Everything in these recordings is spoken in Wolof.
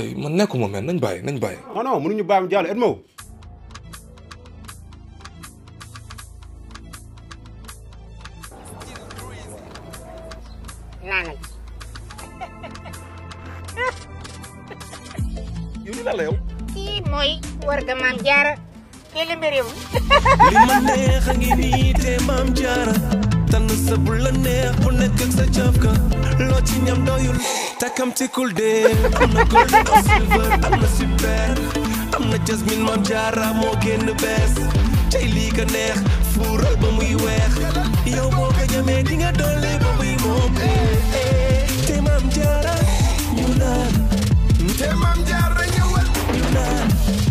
boy man nekkuma men nañ bàyyi. non non mënuñu bàyyi Diallo Edmo. naanal. yow li lan la yow. kii mooy warga Maam Jaara. kii li mbir yow. li ma neex a ngi nii te Maam Jaara. tànn sa bu la neex bu nekk ak sa cafka loo ci ñam doyul takkam tikul de am na gold ak silver am na super am na jasmine Maam Jaara moo génn bees tey lii ka neex fuural ba muy weex yow boo ko ñamee di nga doole ba muy moom te Maam Jaara ñu naan te Maam Jaara ñëwal ñu naan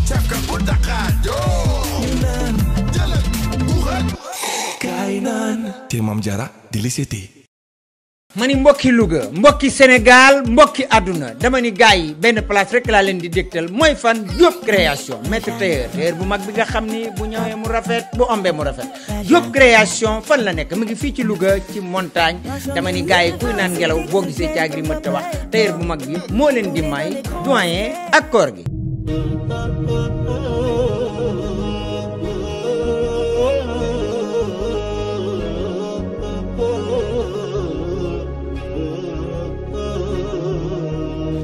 cafka bu Dakar joo ñu naan jëlal buuxal kaay naan te Maam Jaara délicieté. mani mbokki Louga mbokki Sénégal mbokki àdduna dama ni gars yi benn place rek laa leen di dégtal mooy fan Diop création maître tailleur bu mag bi nga xam ni bu ñëwee mu rafet bu ombee mu rafet Diop création fan la nekk mu ngi fii ci Louga ci montagne dama ni gars yi kuy naan ngelaw boo gisee caagri mët ta wax tailleur bu mag bi moo leen di may doyen ak koor gi.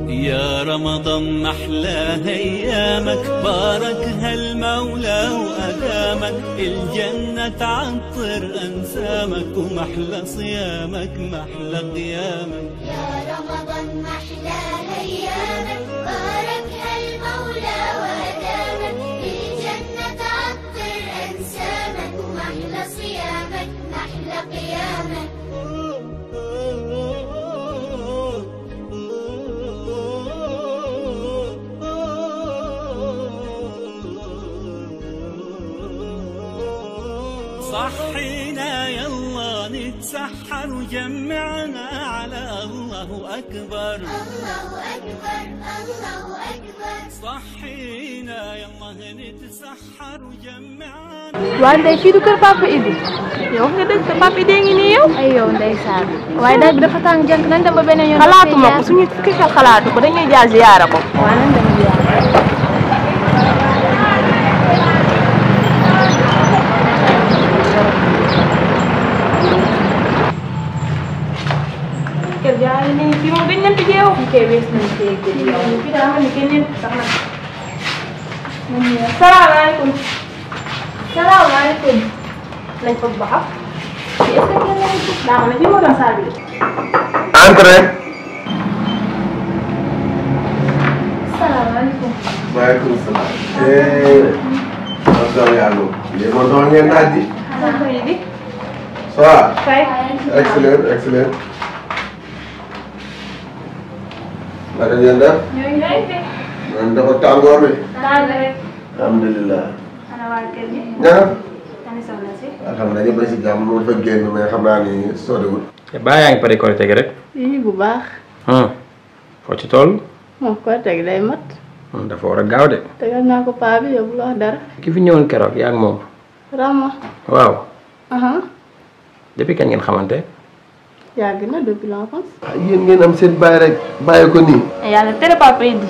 يا رمضان محلى ايامك باركها المولى وادامك الجنه تعطر انسامك ومحلى صيامك محلى قيامك يا رمضان محلى ايامك باركها المولى وادامك الجنه تعطر انسامك ومحلى صيامك محلى قيامك صحينا يلا نتسحر وجمعنا على الله أكبر الله أكبر الله أكبر صحينا يلا نتسحر وجمعنا waaye ndey fii du kër papa Idi yow nga dëgg papa Idi ngi nii yow ay yow ndeysaan waaye daal bi dafa tàng jànk nañ dem ba beneen yoon xalaatuma ko suñu fukki xel xalaatu ko dañuy jaar ziyaara ko waaw nañ dem ziyaara kër gaa yi nii fii moom dañ leen tëjee yow kay wees nañ tëjee yow fii daa mel ni kenn leen sax nag salaamaaleykum salaamaaleykum lañ ko ba xam est-ce que kenn lañ ko daa ma ne fii moo doon saal bi entrez. salaamaaleykum waaleykum salaam. macha allah. yéen moo doon ngeen naaj ji. ça va. excellent excellent. naka ngeen def. ñooñu lay fi. man dafa tàngoor bi. tàng rek. alhamdulilah. ana waa kër gi. ñaar. ani soxna si. alhamdulilah ñëpp a si jàmm moo fa génn mais xam naa ni soriwul. baa yaa ngi pare Korité gi rek. yii bu baax. foo ci toll. moom Korité gi day mat. dafa war a gaaw de. tegal naa ko paa bi yow bu la wax dara. ki fi ñëwoon keroog yaa ngi moom. Rama. waaw. depuis kañ ngeen xamante. yàgg na depuis l'enfance. yéen ngeen am seen bàyyi rek bàyyi ko nii. yàlla tere papa Idi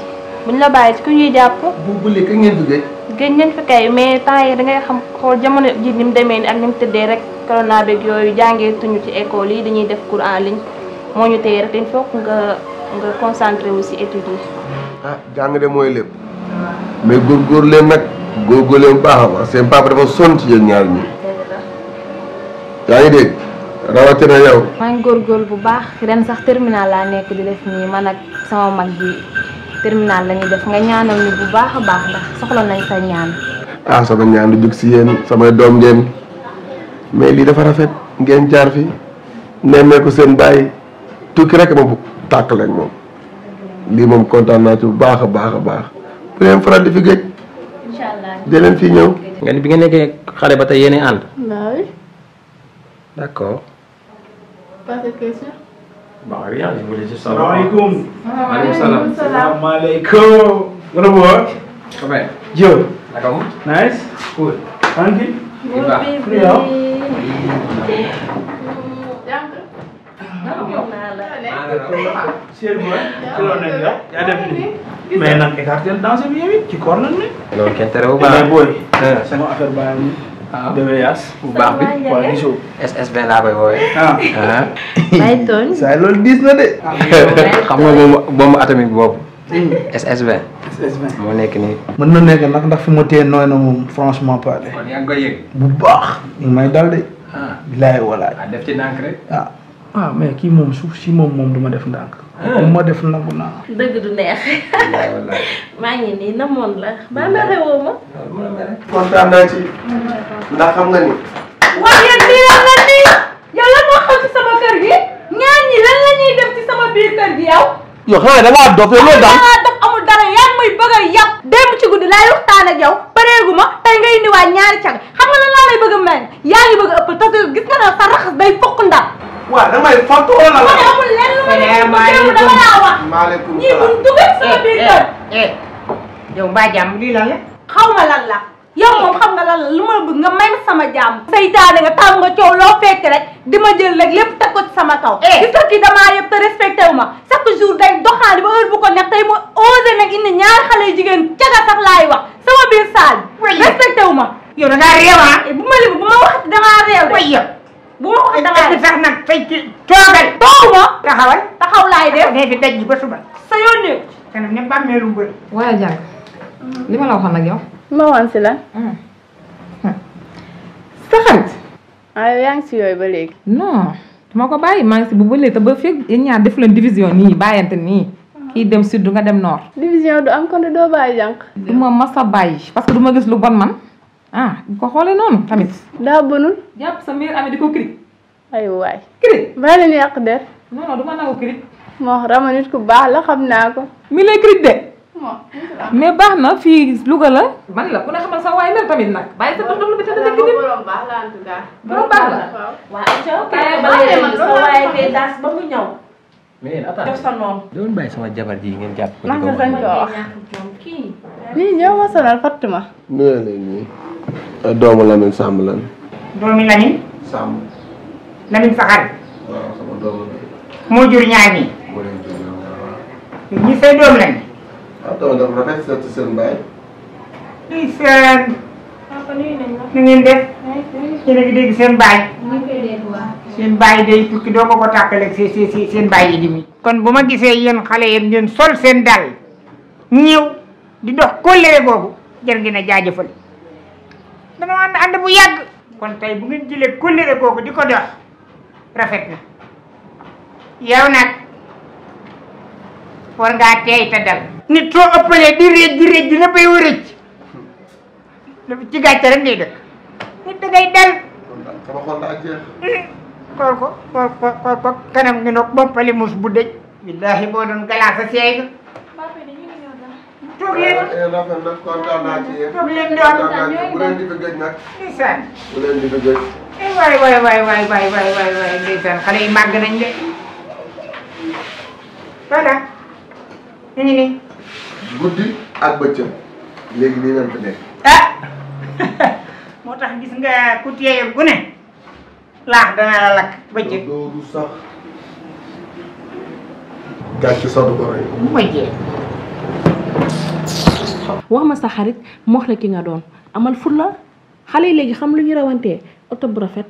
buñ la bàyyi ci ku ñuy jàpp. bu léegi ngeen duggee. gëj nañ fi kay mais temps yi dangay xam xool jamono ji ni mu demee ni ak ni mu tëddee rek corona beeg yooyu jàngee tuñu ci école yi dañuy def cours en ligne moo ñu téye rek il faut que nga concentré wu si études yi. jàng de mooy lépp. mais góorgóorlu leen nag góorgóorlu leen bu baax a baax seen papa dafa sonn ci yéen ñaar ñi. yaa ngi dégg rawatina yow. maa ngi góorgóorlu bu baax ren sax terminal laa nekk di def nii man ak sama mag ji terminal la ñuy def nga ñaanal ñu bu baax a baax ndax soxla nañ sa ñaan. sama ñaan du jug si yéen samay doom ngeen mais lii dafa rafet ngeen jaar fi nemmee ko seen bàyyi tukki rek ma bu tàkk leen moom lii moom kontaan naa ci bu baax a baax a baax bu leen faral di fi géej. incha allah di leen fi ñëw. nga ni bi nga nekkee xale ba tey yéenay ànd. waaw. d'accord. pas de question. Bon, rien, je voulais juste savoir. Assalamualaikum. Waalaikumsalam. Assalamualaikum. What about? Come on. Joe. Kamu? Nice. Cool. Thank you. Iba. Chéri boy ci loolu nekk yow yaa def nii mais nag écarté danse bi yow it ci koor lan ne loolu kenn terewu mais boy sama affaire baa ngi bébé yaas bu baax bi waaw gisoo SSB laa koy woowee Bay tooñ. saa loolu diis na de xam nga moom bombe atomique boobu SSB moo nekk nii mën na nekk nag ndax fi ma téye nooy na moom franchement parler kon yaa ngi koy yëg bu baax ñu may dal de bilaay walaay def ci ndànk rek mais kii moom suuf si moom du ma def ndànk bu ma def nangu naa dëgg du neex. maa ngi nii namoon la ba mere woo ma. kontaan naa ci ndax xam nga ni waaw yéen lii lan la nii yow lan moo xew ci sama kër gi ñaan ñi lan la ñuy def ci sama biir kër gi yow. yow xanaa da ngaa dof yow loolu daal dangaa dof amul dara yaa ngi may bëgg a yàpp démb ci guddi laay waxtaan ak yow pareegu ma tey ngay indiwaat ñaari cag xam nga lan laa lay bëgg a mel yaa ngi bëgg a ëppal parce que gis nga ne sa raxas day fokk ndam. waaw da may fàttu wala la amul lenn lu ma dama laa wax maaleykum ñii buñ duggee sama biir kër. yow mbaa jàmm lii lan la. xaw ma lan la yow moom xam nga lan la lu ma bëgg nga may ma sama jàmm. seytaane nga taam nga coow loo fekk rek di ma jël rek lépp teg ko ci sama kaw. gis nga kii damaa yëpp te respecté wu ma chaque jour day doxaani ba heure bu ko neex tey mu osé nag indi ñaari xale yu jigéen caga sax laay wax sama biir saal bi. respecté wu ma. yow da ngaa réew ah. bu ma waxati da ngaa réew de. way yow. bu ma waxati da ngaa réew sax nag fay ci toogal. toogu ma. taxawal. taxaw laay def. ne fi daj ji ba suba. sa yoon nekk. kanam ne bàmmeelu mbër. waaye jàng li ma la waxoon nag yow. ma woon si lan. sa xarit. waaye yaa ngi si yooyu ba léegi. non dama ko bàyyi maa ngi si bu ba léegi te ba fekk yéen ñaar def leen division nii bàyyante nii kii dem sud nga dem nord. division du am kon doo bàyyi jànq. du ma mas a bàyyi parce que du ma gis lu bon man di ko xoolee noonu tamit. daa bonul. jàpp sa mbir ami di ko cri. ay waay. cri bàyyi leen yàq der. non non du ma nangu cri. moo Rama nit ku baax la xam naa ko. mi lay cri de. mais baax na fii Louga la. man la ku ne xamal sa waay mel tamit nag bàyyi sa dox dox lu bi te dëkk nit. borom baax la en tout cas. borom baax la. waaw sa waaye fee daas ba mu ñëw. mais yéen attends def sa noonu. doon bàyyi sama jabar ji ngeen jàpp ko. ndax nga sañ ko wax. nii ñëw ma sonal Fatima. nuyoo leen nii doomu Lamine Samb lan doomi Lamine. Samb Lamine sa xarit. waaw sama doomu la moo jur ñaar ñi. moo leen jur waaw ñi say doom lañ. waaw dama def rafet seet seen baay ndeysaan. na ngeen def. yéen a ngi dégg seen baay. seen baay day tukki doo ko tàkkaleeg seen baay yi di mi. kon bu ma gisee yéen xale yéen ngeen sol seen dàll ñëw di dox kóllëre googu jar ngeen a jaajëfal danoo ànd bu yàgg. kon tey bu ngeen jëlee kóllëre googu di ko dox rafet na yow nag war ngaa teey te dal. nit soo ëppalee di réej dina bay wa rëcc ci gàcce rek ngay dëkk nit da ngay dal. sama xol daa jeex xool ko kanam ngi noog boppali mus bu dëj billaahi boo doon galaasa seey nga toog leen rafet na kontaan naa ci yéen toog leen doon bu leen di fi gëj nag ndeysaan bu leen di fi gëj waay ndeysaan xale yi màgg nañ de voilà ñu ngi nii guddi ak bëccëg léegi nii lañ fi nekk moo tax gis nga ku teeyul gu ne laax dana la lakk bëccëg loolu sax gàcce sax du ko rey bu ma jee wax ma sa xarit mu wax la ki nga doon amal fulla xale yi léegi xam lu ñu rawantee oto bu rafet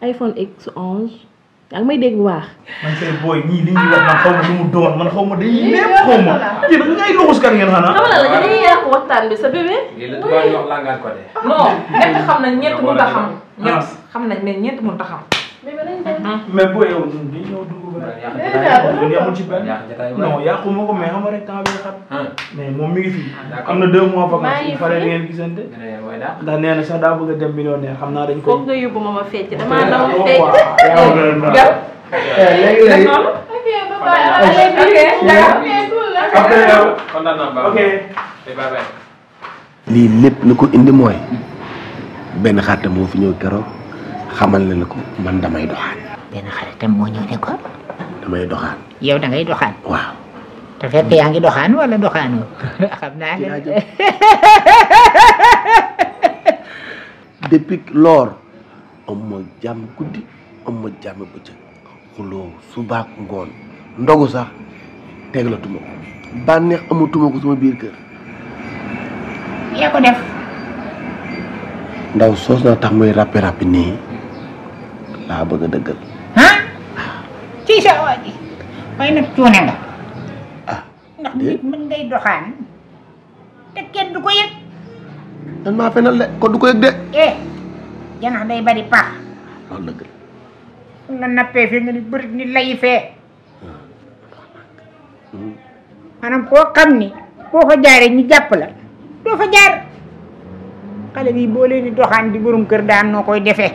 iPhone X11 yaa ngi may dégg bu baax. man say booy ñii li ñuy wax man xaw ma lu mu doon man xaw ma day lépp xaw ma yéen ngay luxus kan ngeen xanaa. xamal la dañuy yàq waxtaan bi sa bébé. lii la tubaab yi wax langage côté. non ñett xam nañ ñett mënut a xam. ñett xam nañ ne ñett mënut a xam. mais booy yow di ñëw dugg ba. yàqu ci benn non yàqu ma ko mais xam nga rek temps bi xam. mais moom mi ngi fi. am na 2 mois vacances il fallait ngeen gisante. ndax nee na sax daa bëgg a dem millionnaire xam naa dañ ko. foog nga yóbbu ma ma fecc damaa daw fecc. léegi ok bye bye. lii lépp lu ko indi mooy benn xarit moo fi ñëw keroog xamal ne la ko man damay doxaan. benn xaritam moo ñëw ne ko damay doxaan. yow da ngay doxaan. waaw. te fekk yaa ngi doxaan wala doxaanoo xam naa ne. depuis lors am ma jàmm guddi am ma jàmm bëccëg xuloo suba ak ngoon ndogu sax teglatuma ko bànneex amatuma ko sama biir kër. yaa ko def. ndaw soos na tax muy rappi nii laa bëgg a dëggal. ah ci sa waa ji waaye nag cuune nga. ndax nit mën ngay doxaan te kenn du ko yëg. dan maa fenal de kon du ko yëg de. janax day bari pax. loolu dëgg la nappee fi nga ni bëri ni lay fee. maanaam koo xam ni boo fa jaaree ñu jàpp la doo fa jaar. xale bi boo leen di doxaan di borom kër daan noo koy defee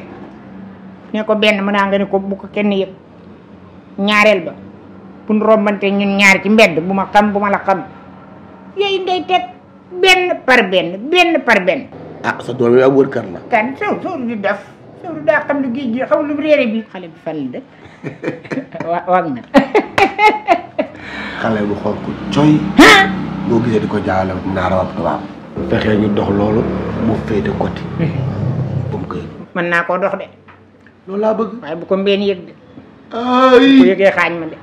ne ko benn mën naa nga ne ko bu ko kenn yëg ñaareel ba bu ñu rombante ñun ñaar ci mbedd bu ma xam bu ma la xam yooyu ndey teg benn par benn. ah sa doom yi am wër kër la. kan soo di def soo daa xam lu géej gi xaw lu réere bi xale bi fan la def wag na. xale bu xool ko coy. boo gisee di ko jaawale naara wa tubaab. fexee ñu dox loolu mu féete côté. bu mu koy. mën naa koo dox de. loolu laa bëgg. waaye bu ko mbeen yëg de. ay bu yëgee xaañ ma de.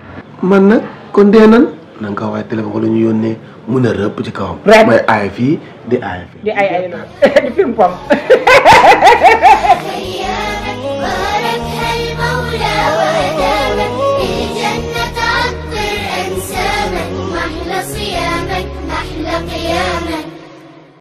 man nag kon dee nan. na nga ko waaye téléphone wala ñu yónnee mun a rëpp ci kawam. may aay fii di aay fii. di ay loolu di film pom.